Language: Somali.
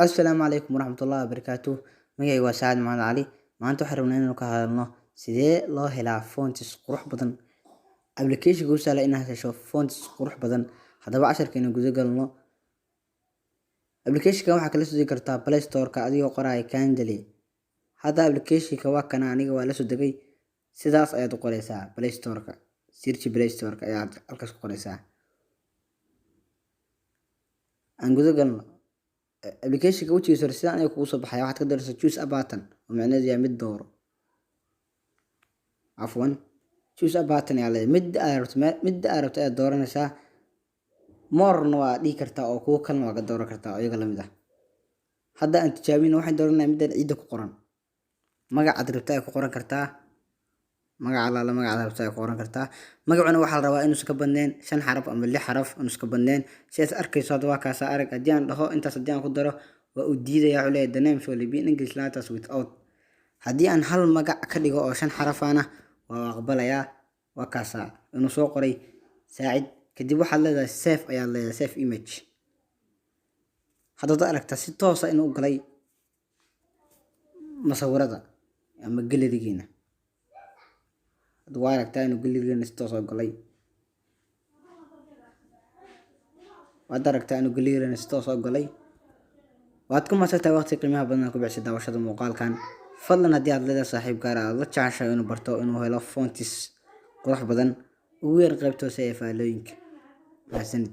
Assalaamu calaykum waraxmatullaahi wabarakaatuh. Magacayga waa Saacid Maxamed Cali. Maanta waxaan rabnaa inaynu ka hadalno sidee loo helaa fonts qurux badan. Application kuu sahla inaad hesho fonts qurux badan. Haddaba casharkeena guda galno. Application-kan waxaa kala soo degi kartaa Play Store-ka adigoo qoraya Candle. Hadda application-ka waa kana, aniga waa la soo degay. Sidaas ayaad u qoraysaa Play Store-ka. Search Play Store-ka ayaad halkaas ku qoraysaa. Aan guda galno. Application-ka wejigiisa hore sidaan ayuu kugu soo baxaya. Waxaad ka dooraysaa "Choose a button", oo micnaheedu yahay mid dooro. Cafwan, "Choose a button" ayaa leedahay. Midda aad rabto ayaad dooranaysaa. More-na waa dhihi kartaa oo kuwo kalena waa ka dooran kartaa oo iyaga lamid ah. Hadda aan tijaabino. Waxaan dooranayaa middan ciidda ku qoran. Magacaad rabto ayaad ku qoran kartaa. Magaca allaala magacaad rabto ayaad ku qoran kartaa. Magacuna waxaa la rabaa inuusan ka badnayn shan xaraf ama lix xaraf, inuusan ka badnayn. Sidaas arkayso hadda waa kaasa. Arag, haddii aan dhaho intaas, haddii aan ku daro, waa uu diidaya. Wuxuu leeyahay, "The name shall be in English letters without." Haddii aan hal magac ka dhigo oo shan xarafana, waa aqbalayaa. Waa kaasa inuu soo qoray Saacid. Kadib waxaad leedahay "Save" ayaad leedahay, "Save image". Haddaad aragtaa si toosa inuu u galay masawirada ama gallery-giina. Hadda waa aragtaa inuu gallery-giina si toos u galay. Waad aragtaa inuu gallery-giina si toos u galay. Waad ku mahadsantahay waqti qiimaha badan ku bixisay daawashada muuqaalkan. Fadlan, haddii aad leedahay saaxiib gaar ah aad la jeceshahay inuu barto inuu helo fonts qurux badan, ugu yar qaybta hoose ee faallooyinka. Mahadsanid.